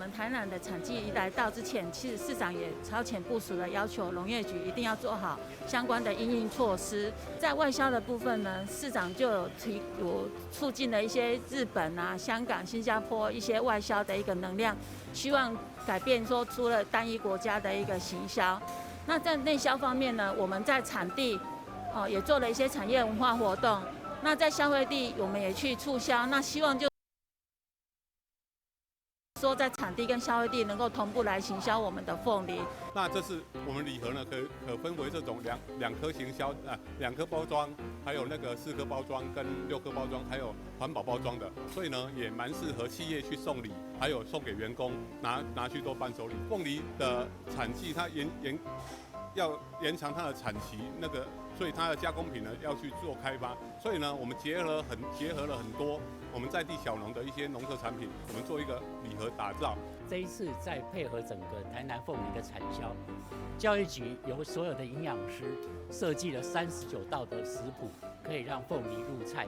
們台南的產季一來到之前，其實市長也超前部署的要求農業局一定要做好相關的因應措施。在外銷的部分呢，市長就有提有促進了一些日本啊、香港、新加坡一些外銷的一個能量，希望改變說除了單一國家的一個行銷。那在內銷方面呢，我們在產地哦也做了一些產業文化活動。那在消費地，我們也去促銷。那希望就說在產地跟消費地能夠同步來行銷我們的鳳梨。那這是我們禮盒呢，可分為這種兩顆行銷啊，兩顆包裝，還有那個四顆包裝跟六顆包裝，還有環保包裝的，所以呢也蠻適合企業去送禮，還有送給員工拿去做伴手禮。鳳梨的產季它要延長它的產期，那個所以它的加工品呢要去做開發，所以呢我們結合了很多我們在地小農的一些農特產品，我們做一個禮盒打造。這一次在配合整個台南鳳梨的產銷，教育局由所有的營養師設計了39道的食譜，可以讓鳳梨入菜。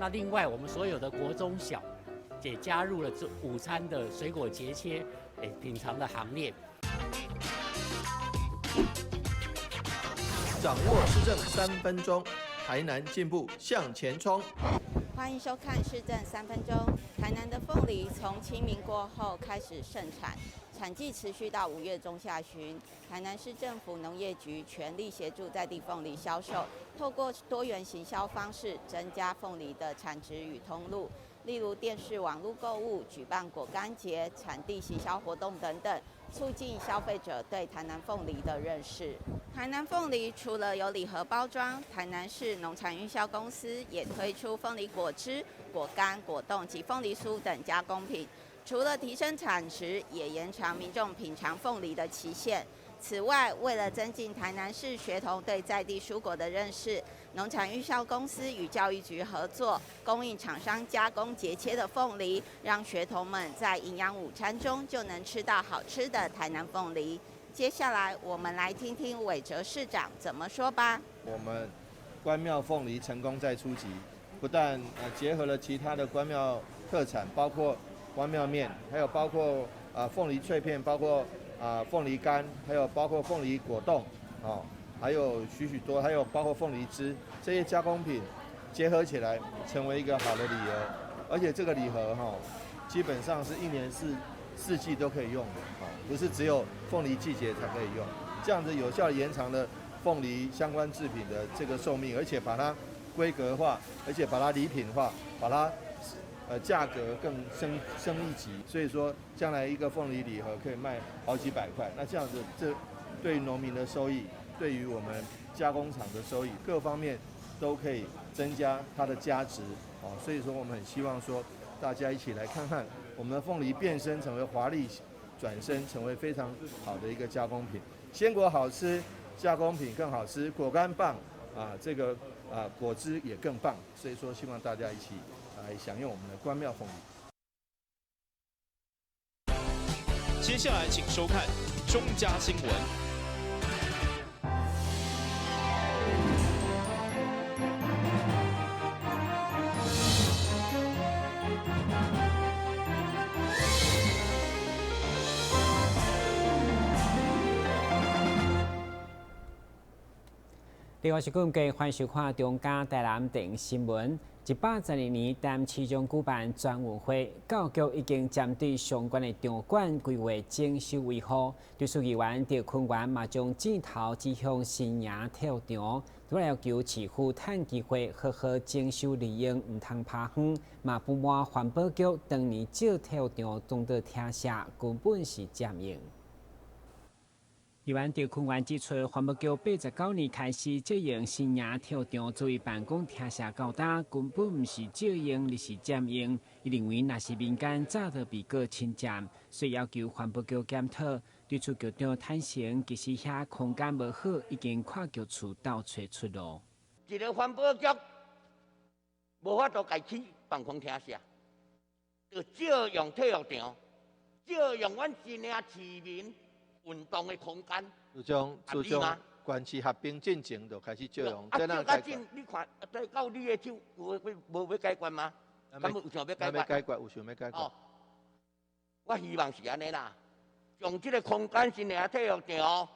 那另外我們所有的國中小也加入了這午餐的水果節切，品嘗的行列。掌握市政三分鐘，台南進步向前衝。歡迎收看市政三分鐘。台南的鳳梨從清明過後開始盛產，產季持續到5月中下旬。台南市政府農業局全力協助在地鳳梨銷售，透過多元行銷方式，增加鳳梨的產值與通路，例如電視、網絡購物、舉辦果乾節、產地行銷活動等等，促進消費者對台南鳳梨的認識。台南鳳梨除了有禮盒包裝，台南市農產運銷公司也推出鳳梨果汁、果乾、果凍及鳳梨酥等加工品，除了提升產值，也延長民眾品嘗鳳梨的期限。此外，為了增進台南市學童對在地蔬果的認識，農產運銷公司與教育局合作，供應廠商加工節切的鳳梨，讓學童們在營養午餐中就能吃到好吃的台南鳳梨。接下來，我們來聽聽韋哲市長怎麼說吧。我們關廟鳳梨成功再出擊，不但結合了其他的關廟特產，包括關廟麵，還有包括鳳梨脆片，包括鳳梨乾，還有包括鳳梨果凍，哦，還有許許多，還有包括鳳梨汁這些加工品結合起來，成為一個好的禮盒。而且這個禮盒哈，基本上是一年四季都可以用的，哦，不是只有鳳梨季節才可以用。這樣子有效延長了鳳梨相關製品的這個壽命，而且把它規格化，而且把它禮品化，把它價格更升一級，所以說將來一個鳳梨禮盒可以賣好幾百塊。那這樣子，這對農民的收益，對於我們加工廠的收益，各方面都可以增加它的價值。哦，所以說我們很希望說，大家一起來看看我們的鳳梨變身成為華麗轉身，成為非常好的一個加工品。鮮果好吃，加工品更好吃，果乾棒啊，這個啊果汁也更棒。所以說，希望大家一起來享用我們的關廟鳳梨。接下來，請收看中嘉新聞。另外是今日歡迎收看中嘉台南電新聞。112年台南市長舉辦全運會，教育局已經針對相關的場館規劃整修維護。對此議員鄭坤元嘛將箭頭指向新營體育場，拄來要求市府趁機會好好整修利用，毋通拋荒。嘛不滿環保局當年借體育場當作廳舍，根本是佔用。議員鄭坤元指出，環保局89年開始借用新營體育場作為辦公廳舍到今，根本毋是借用，而是佔用。伊認為，若是民間早就被告侵佔，所以要求環保局檢討。對此局長坦承，其實遐空間無好，已經跨局處鬥揣出路。一個環保局無法度共起辦公廳舍，就借用體育場，借用阮新營市民運動的空間。自從縣市合併進前就開始借用。啊，借較緊，你看，到你的手有無欲解決嗎？敢有想欲解決？欲解決，有想欲解決。哦，我希望是按呢啦，將這个空間新營體育場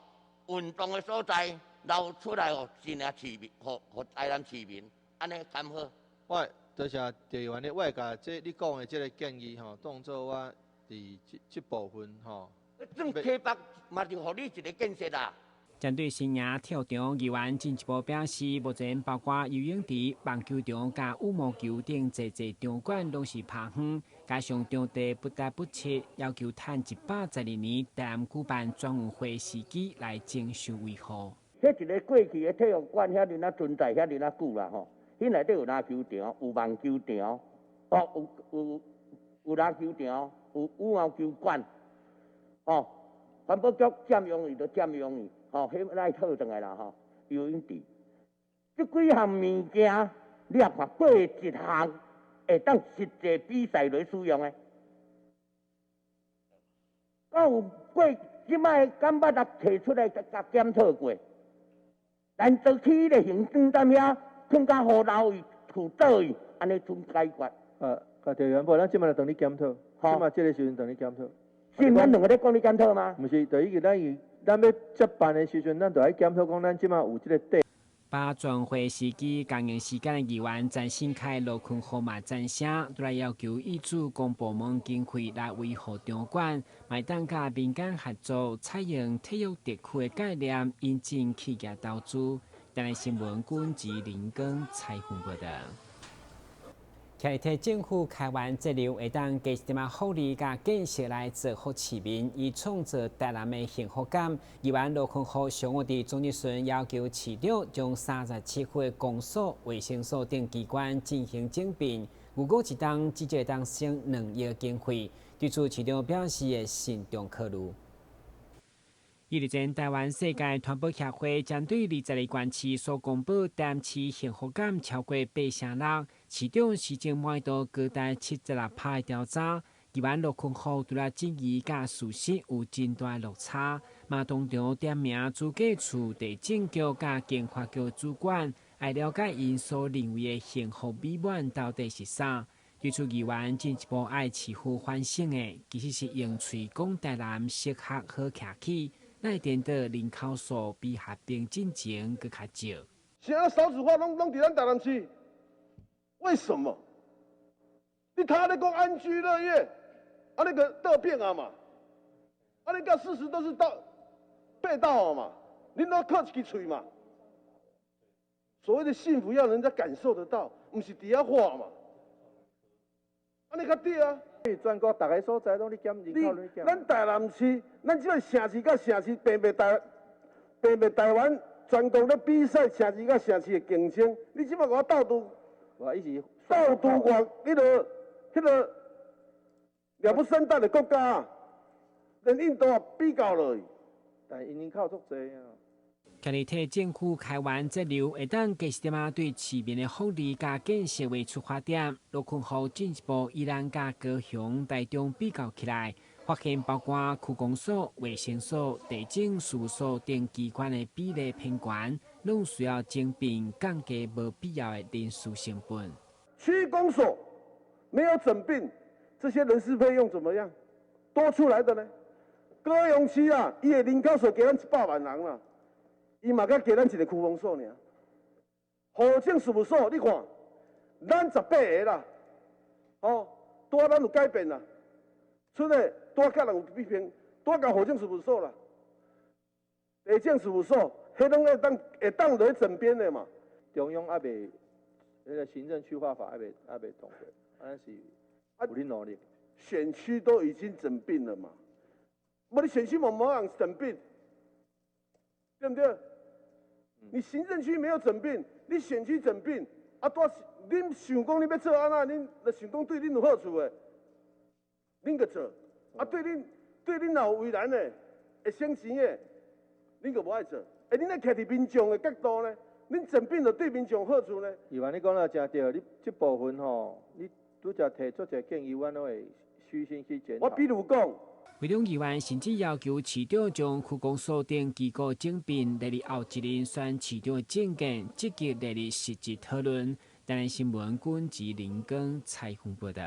運動的所在留出來，予新營市民，予台南市民，按呢敢好？我多謝鄭議員，我會共這你講的這个建議吼，當做我佇這這部分吼。算溪北嘛，就予你一个建設啦。針對新營體育場，議員進一步表示，目前包括游泳池、網球場佮羽毛球等濟濟場館攏是拋荒，加上場地不達不切，要求趁112年台南舉辦全運會時機來整修維護。彼一个過去的體育館遐爾仔存在遐爾仔久啦吼，彼內底有籃球場、有網球場，哦，有籃球場、有羽毛球館，哦，環保局佔用伊就佔用伊。吼，彼來討轉來啦吼，游泳池，這幾項物件，你也看八一項會當實際比賽來使用的，敢有過這擺敢捌提出來共檢討過？咱做起彼个行政站遐，囥甲雨漏去，厝倒去，按呢賰解決。啊，鄭議員，無，咱這擺就當你檢討，這擺這个時陣當你檢討。是咱兩个咧講你檢討嗎？毋是，就已經咱咱欲接辦的時陣，咱就愛檢討講，咱這擺有這个底。把全運會時機共用時間的議員陳新凱、羅坤豪嘛贊聲，都來要求挹注公部門經費來維護場館，嘛當佮民間合作，採用體育特區的概念，引進企業投資。台南新聞君吉林光採訪報導。徛佇政府開源節流，會當加一點仔福利佮建設來造福市民，以創造台南的幸福感。議員羅坤豪上午佇總質詢要求市長將37區的公所、衛生所等機關進行整併，預估一冬至少會當省2億經費。對此，市長表示會慎重考慮。日前，台灣世界傳播協會針對22縣市所公布台南市幸福感超過8.6，市長施政滿意度高達76%的調查，議員羅坤豪除了質疑佮事實有真大落差，嘛當場點名主計處、地政局佮經發局主管，來了解𪜶所認為的幸福美滿到底是啥。對此，議員進一步愛市府反省的，其實是用喙講台南適合好徛起。那顛倒人口數比合併進前閣較少。現在少子化攏佇咱台南市，為什麼？你他咧講安居樂業，啊那個得變啊嘛，啊你佮事實都是到背道啊嘛，你攏靠一支喙嘛。所謂的幸福要人家感受得到，毋是佇遐喊嘛。按呢較對啊。全國逐个所在攏咧減人口，咧減。咱台南市，咱這个城市佮城市並袂台，並袂台灣全國咧比賽城市佮城市的競爭。你這擺共我鬥拄，我伊是鬥拄外彼个鳥不生蛋的國家，連印度也比較落去，但𪜶人口足濟啊。徛佇替政府開源節流，會當加一點仔對市民的福利佮建設為出發點。羅坤豪進一步以咱佮高雄、台中比較起來，發現包括區公所、衛生所、地政事務所等機關的比例偏懸，攏需要整併，降低無必要的人事成本。區公所沒有整併，這些人事費用怎麼樣？多出來的呢？高雄市啊，伊的人口數加咱100萬人啦。伊嘛閣加咱一个區公所爾，戶政事務所，你看，咱18個啦，哦，拄仔咱有改變啦，出來拄仔佮人有比拼，拄仔共戶政事務所啦，地政事務所，彼攏會當來整編的嘛。中央猶未，彼个行政區劃法猶未通過，咱是有咧努力。選區都已經整併了嘛，無你選區嘛無人整併，對不對？你行政區沒有整併，你選區整併，啊，拄恁想講你欲做按怎，恁若想講對恁有好處的，恁就做；啊，對恁若有為難的，會省錢的，恁就無愛做。欸，恁愛徛佇民眾的角度呢？恁整併就對民眾有好處呢？議員，你講得誠對，你這部分吼，你拄則提出一個建議，阮攏會虛心去檢討。我比如講。會中議員甚至要求市長將區公所等機構整併列入後一任選市長的政見，積極列入實質討論。台南新聞君吉林光採訪報導。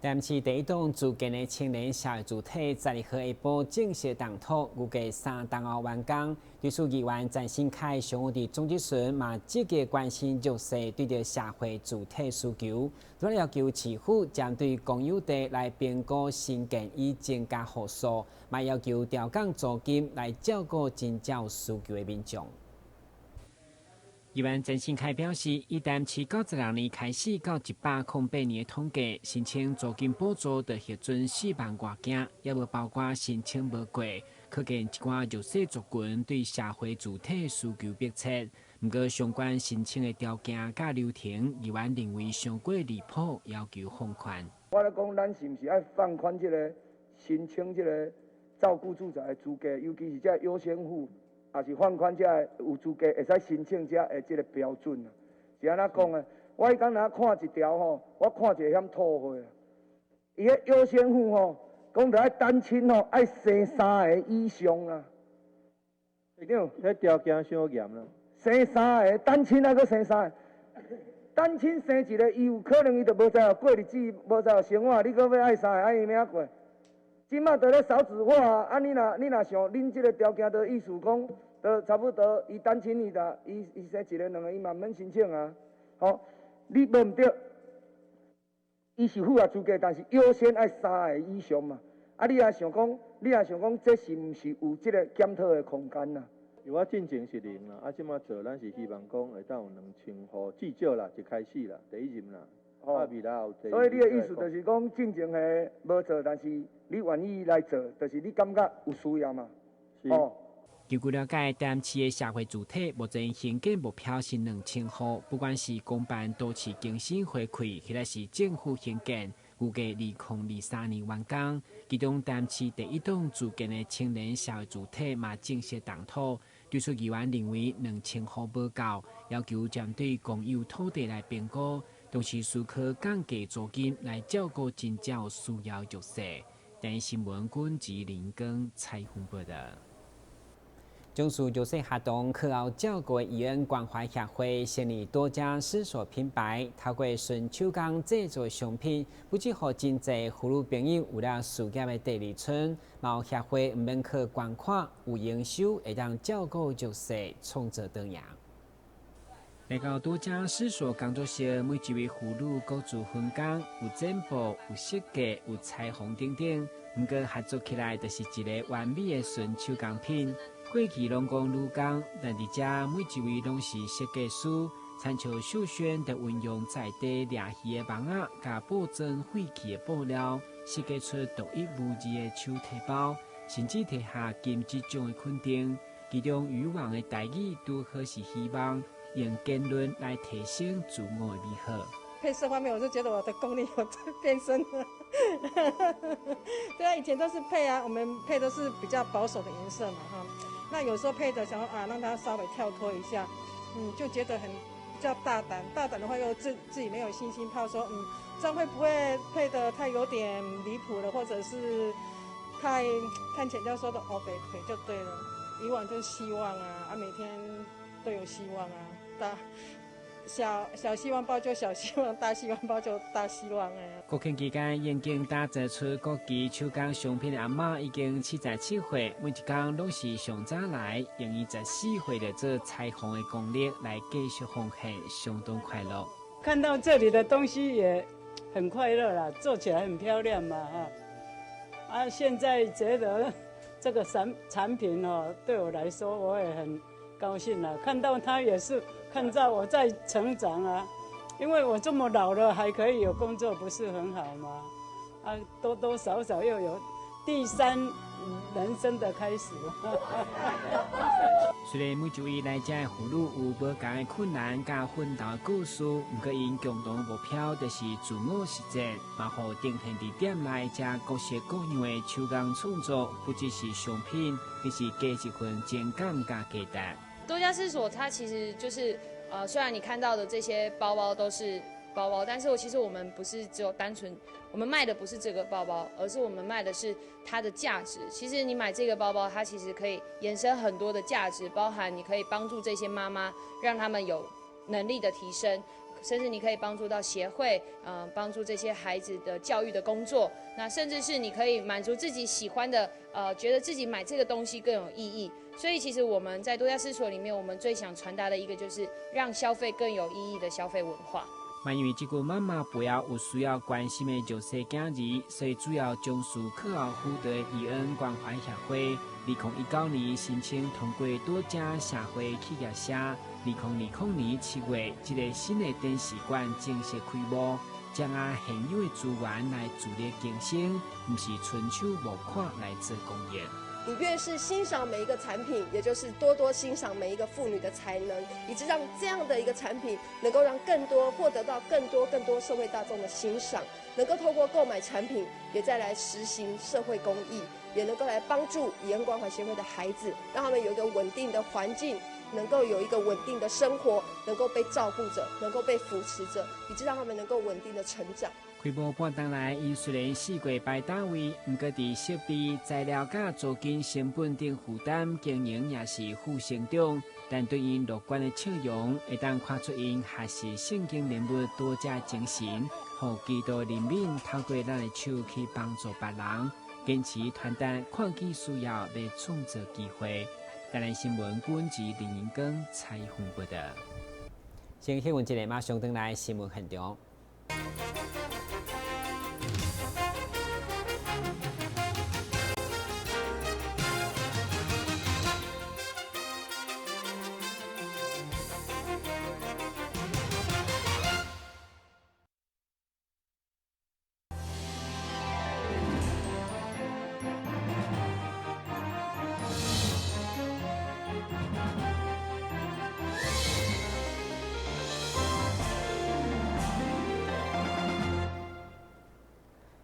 台南市第一棟自建的青年社會住宅12號下晡正式動土，預計3冬後完工。對此，議員陳新凱上午佇總質詢嘛積極關心弱勢對著社會住宅需求，除了要求市府針對公有地來評估興建以增加戶數，嘛要求調降租金來照顧真正有需求的民眾。議員陳新凱表示，以台南市96年開始到108年的統計，申請租金補助就核准4萬外件，猶無包括申請無過，可見一寡弱勢族群對社會住宅需求迫切。毋過相關申請的條件佮流程，議員認為傷過離譜，要求放寬。我咧講，咱是毋是愛放寬這个申請這个照顧住宅的資格，尤其是這優先戶。也是放寬這个有資格會使申請這的這个標準啊，是按怎講呢？我彼工若看一條吼，我看一下嫌吐血啊。伊彼優先戶吼，講著愛單親吼，愛生三个以上啊。市長，彼條件傷嚴啦。生三个單親還閣生三个，單親生一个，伊有可能伊就無才調過日子，無才調生活，你閣欲愛三个，愛伊欲過？這馬就咧少子化啊！啊，你若想，恁這个條件的意思講，就差不多，伊單親伊若伊生一个兩个，伊嘛免申請啊。吼，你無毋對，伊是符合資格，但是優先愛三个以上嘛。啊，你若想講，這是毋是有這个檢討的空間啊？因為我進前是零啦，啊，這馬做咱是希望講會當有2000戶，至少啦，一開始啦，第一任啦。哦，所以你的意思就是講，進前的無做，但是你願意來做，就是你感覺有需要嘛？哦。據了解，台南市的社會住宅目前興建目標是2000戶，不管是公辦都市更新回饋，或者是政府興建，預計2023年完工。其中，台南市第一棟自建的青年社會住宅嘛正式動土。對此，議員認為2000戶無夠，要求針對公有土地來評估。同時，思考降低租金來照顧真正有需要弱勢。台新聞君吉林根采訪報道。重視弱勢學童課後照顧的伊恩關懷協會成立多家思索品牌，透過純手工製作商品，不只予真濟婦女朋友有了事業的第二春，嘛予協會毋免靠捐款，有營收，會當照顧弱勢，創造長贏。來到多家思索工作室，每一位婦女各自分工，有剪布、有設計、有裁縫等等。毋過合作起來，就是一个完美的純手工品。過去攏講女工，但佇遮每一位攏是設計師，親像秀萱就運用在地掠魚的網仔，佮布莊廢棄的布料，設計出獨一無二的手提包，甚至提下金質獎的肯定。其中漁網的台語拄好是希望，用言論來提升自我的美好。配色方面，我就覺得我的功力有變深了。對啊，以前都是配啊，我們配都是比較保守的顏色嘛，哈。那有時候配的想要啊，讓它稍微跳脫一下，就覺得很比較大膽。大膽的話又自己沒有信心，怕說這樣會不會配得太有點離譜了，或者是太看起來就說的烏白配就對了。以往就是希望啊，啊每天都有希望啊，大小小希望抱就小希望，大希望抱就大希望哎。國慶期間，已經打造出國際手工商品的阿嬤已經77歲，每一工攏是上早來，用伊14歲來做裁縫的功力來繼續奉獻，相當快樂。看到這裡的東西也很快樂啦，做起來很漂亮嘛，哈。啊，現在覺得這個產品哦，對我來說我也很高興啦。看到它也是看到我在成長啊，因為我這麼老了還可以有工作，不是很好嗎？啊，多多少少又有第三人生的開始。雖然每一位來遮的婦女有無仝的困難佮奮鬥的故事，毋過𪜶共同目標就是自我實現，嘛予呈現佇店內遮各式各樣的手工創作，不只是商品，更是加一份情感佮價值。多家思索，它其實就是，雖然你看到的這些包包都是包包，但是我其實我們不是只有單純，我們賣的不是這個包包，而是我們賣的是它的價值。其實你買這個包包，它其實可以延伸很多的價值，包含你可以幫助這些媽媽，讓他們有能力的提升，甚至你可以幫助到協會，幫助這些孩子的教育的工作。那甚至是你可以滿足自己喜歡的，覺得自己買這個東西更有意義。所以其實我們在多加思索裡面，我們最想傳達的一個就是讓消費更有意義的消費文化。嘛因為這個媽媽背後有需要關心的弱勢囝兒，所以主要從事課後輔導的伊恩關懷協會，2019年申請通過多家社會企業社，2020年7月，這個新的展示館正式開幕，將按現有的資源來助力更新，毋是純手募款來做公益。你越是欣賞每一個產品，也就是多多欣賞每一個婦女的才能，以致讓這樣的一個產品能夠讓更多獲得到更多更多社會大眾的欣賞，能夠透過購買產品，也再來實行社會公益，也能夠來幫助以恩關懷協會的孩子，讓他們有一個穩定的環境，能夠有一個穩定的生活，能夠被照顧著，能夠被扶持著，以致讓他們能夠穩定的成長。開幕半冬來，𪜶雖然四過排單位，毋過佇設備、材料佮租金成本等負擔經營也是負成長。但對𪜶樂觀的笑容，會當看出𪜶學習聖經人物多者精神，予基督憐憫透過咱的手去幫助別人，堅持傳達看見需要，欲創造機會。台南新聞阮是林英光採訪報道。先新聞一下，馬上轉來新聞現場。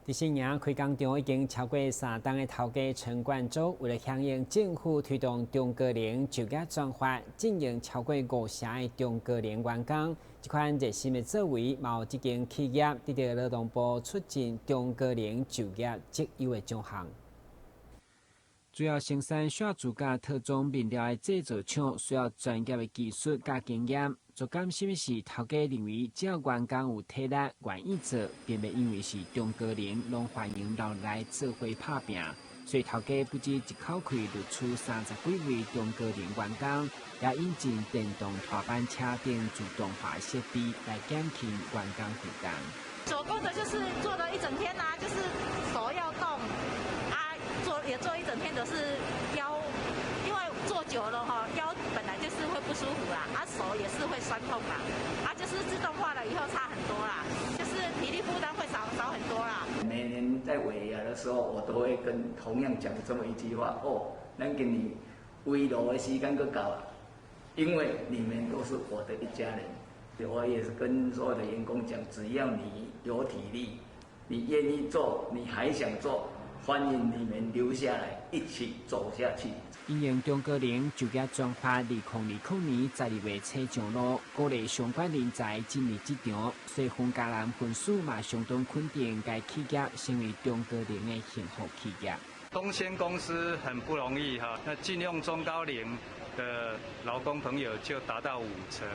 佇新營開工場已經超過3冬的頭家陳冠洲，為了響應政府推動中高齡就業專法，進行超過5成的中高齡員工，這款熱心的作為，嘛予這間企業得到勞動部促進中高齡就業績優的獎項。主要生產線珠佮套裝面料的製造廠，需要專業的技術佮經驗。最感心的是，頭家認為只要員工有體力、願意做，並袂因為是中高齡，攏歡迎留來做伙拍拚。所以頭家不止一口氣錄取30幾位中高齡員工，也引進電動拖板車等自動化設備來減輕員工負擔。手工的就是做了一整天啊，就是手要動啊，做也做一整天，就是腰，因為坐久了哈，腰本來就是會不舒服啦，啊手也是會痠痛啦，啊就是自動化了以後差很多啦，就是體力負擔會少很多啦。每年在尾牙的時候，我都會跟同樣講這麼一句話：哦，咱今年慰勞的時間閣到啊，因為你們都是我的一家人。我也是跟所有的員工講，只要你有體力，你願意做，你還想做，歡迎你們留下來一起走下去。因應中高齡就業專法2020年12月初上路，鼓勵相關人才進入職場，所以馮嘉南分署嘛相當肯定該企業成為中高齡的幸福企業。東仙公司很不容易哈，那進用中高齡的勞工朋友就達到5成。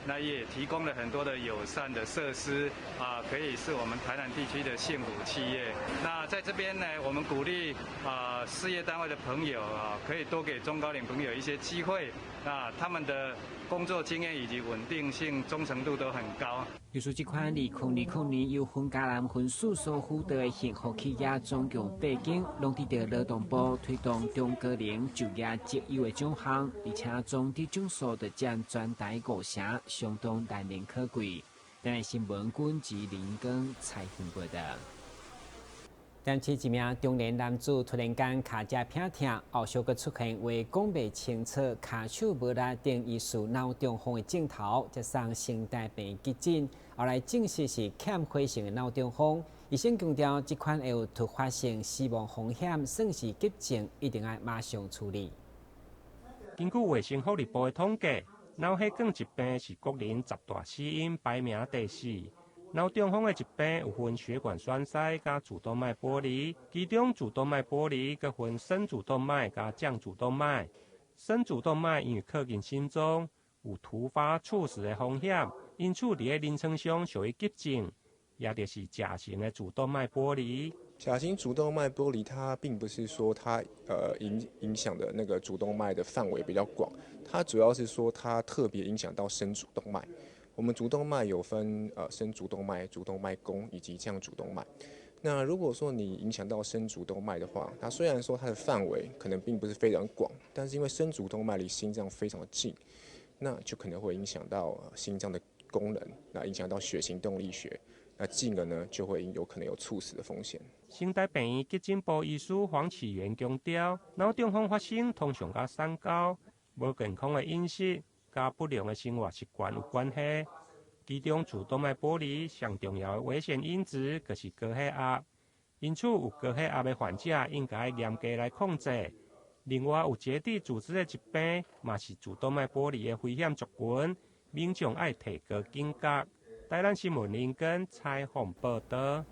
那也提供了很多的友善的設施啊，可以是我們台南地區的幸福企業。那在這邊呢，我們鼓勵啊事業單位的朋友啊，可以多給中高齡朋友一些機會。那他們的工作經驗以及穩定性、忠誠度都很高。就是這款2020年由馮嘉南分署所輔導的幸福企業，總共8間，攏得到勞動部推動中高齡就業績優的獎項，而且總得獎數就佔全台5成，相當難能可貴。台南新聞君子林光采訪報道。但是一名中年男子突然間跤脊偏疼，後續閣出現話講袂清楚、跤手無力等疑似腦中風的症頭，才送成大病急診，後來證實是欠血性的腦中風。醫生強調，這款會有突發性死亡風險，算是急症，一定愛馬上處理。根據衛生福利部的統計，腦血管疾病是國人10大死因排名第4。腦中風的疾病有分血管栓塞佮主動脈剝離，其中主動脈剝離閣分升主動脈佮降主動脈。升主動脈因為靠近心臟，有突發猝死的風險，因此佇咧臨床上屬於急症，也就是假型的主動脈剝離。假型主動脈剝離，它並不是說它影響的那個主動脈的範圍比較廣，它主要是說它特別影響到升主動脈。我們主動脈有分升主動脈、主動脈弓以及降主動脈。那如果說你影響到升主動脈的話，它雖然說它的範圍可能並不是非常廣，但是因為升主動脈離心臟非常的近，那就可能會影響到心臟的功能，那影響到血行動力學，那進而呢就會有可能有猝死的風險。成大病院急診部醫師黃啟源強調，腦中風發生通常佮三高、無健康的飲食、佮不良的生活習慣有關係。其中主動脈剝離上重要的危險因子就是高血壓，因此有高血壓的患者應該嚴格來控制。另外，有結締組織的疾病嘛是主動脈剝離的危險族群，民眾愛提高警覺。台南新聞林根採訪報導。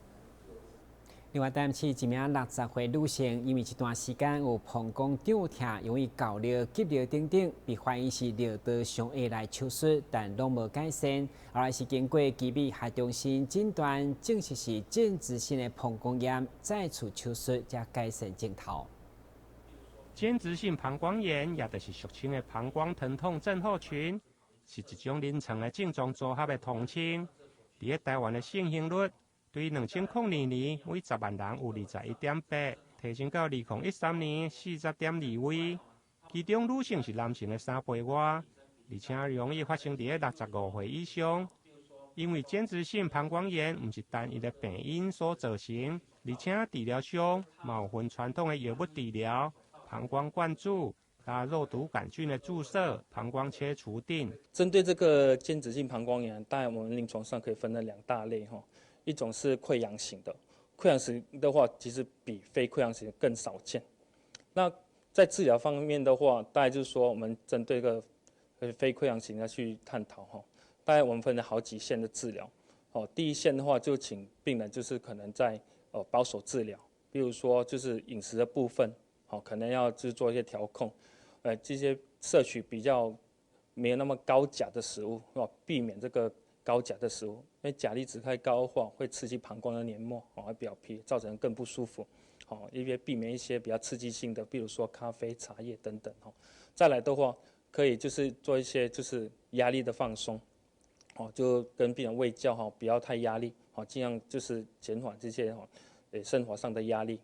另外，台南市一名60歲女性，因為一段時間有膀胱脹痛，容易猴尿、急尿等等，被懷疑是尿道上下來手術，但攏無改善。後來是經過奇美醫學中心診斷，證實是間質性的膀胱炎，再次手術才改善症頭。間質性膀胱炎，也就是俗稱的膀胱疼痛症候群，是一種臨床的症狀組合的統稱。佇咧台灣的盛行率，對2002年每10萬人有21.8，提升到2013年40.2位。其中女性是男性的3倍外，而且容易發生佇咧65歲以上。因為間質性膀胱炎毋是單一的病因所造成，而且治療上嘛有分傳統的藥物治療、膀胱灌注、佮肉毒桿菌的注射、膀胱切除等。針對這個間質性膀胱炎，大概我們臨床上可以分成兩大類哈。一種是潰瘍型的，潰瘍型的話，其實比非潰瘍型更少見。那在治療方面的話，大概就是說，我們針對個非潰瘍型的去探討哈。大概我們分了好幾線的治療。哦，第一線的話，就請病人就是可能在保守治療，比如說就是飲食的部分，好，可能要就是做一些調控，這些攝取比較沒有那麼高鉀的食物，哦，避免這個高鉀的食物，因為鉀離子太高的話，會刺激膀胱的黏膜，哦，表皮，造成更不舒服。好，一邊避免一些比較刺激性的，比如說咖啡、茶葉等等。哦，再來的話，可以就是做一些就是壓力的放鬆，哦，就跟病人衛教哈，不要太壓力，好，盡量就是減緩這些哈，生活上的壓力。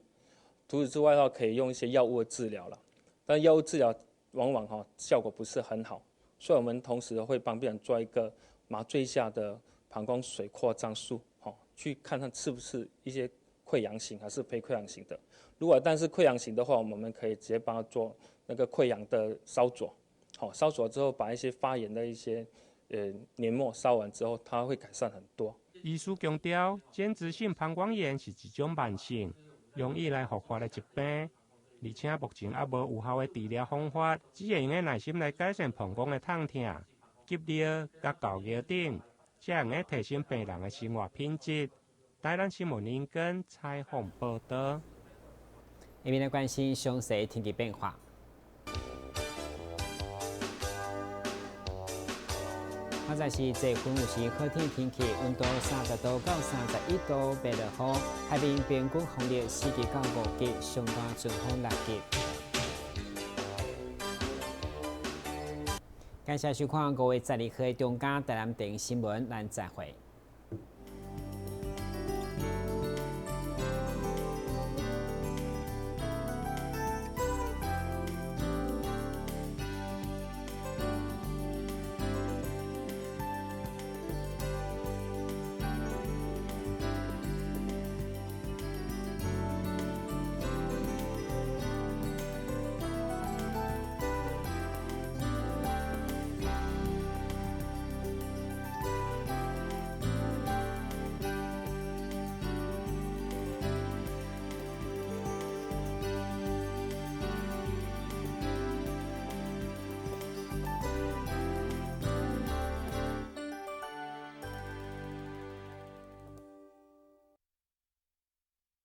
除此之外的話，可以用一些藥物的治療了，但藥物治療往往哈效果不是很好，所以我們同時會幫病人做一個麻醉下的膀胱水擴張術，吼，去看看是不是一些潰瘍型還是非潰瘍型的。如果但是潰瘍型的話，我們可以直接幫他做那個潰瘍的燒灼，好，燒灼之後把一些發炎的一些黏膜燒完之後，它會改善很多。醫師強調，間質性膀胱炎是一種慢性、容易來復發的疾病，而且目前猶無有效的治療方法，只會用得耐心來改善膀胱的痛疼、急尿、佮猴尿等，才會用提升病人的生活品質。台南新聞林根採訪報導。下面來關心詳細天氣變化。現在是這分有時好天天氣，溫度30度到31度，袂落雨。海面平均風力4級到5級，上大陣風6級。感謝收看5月12號的中嘉台南電視新聞，咱再會。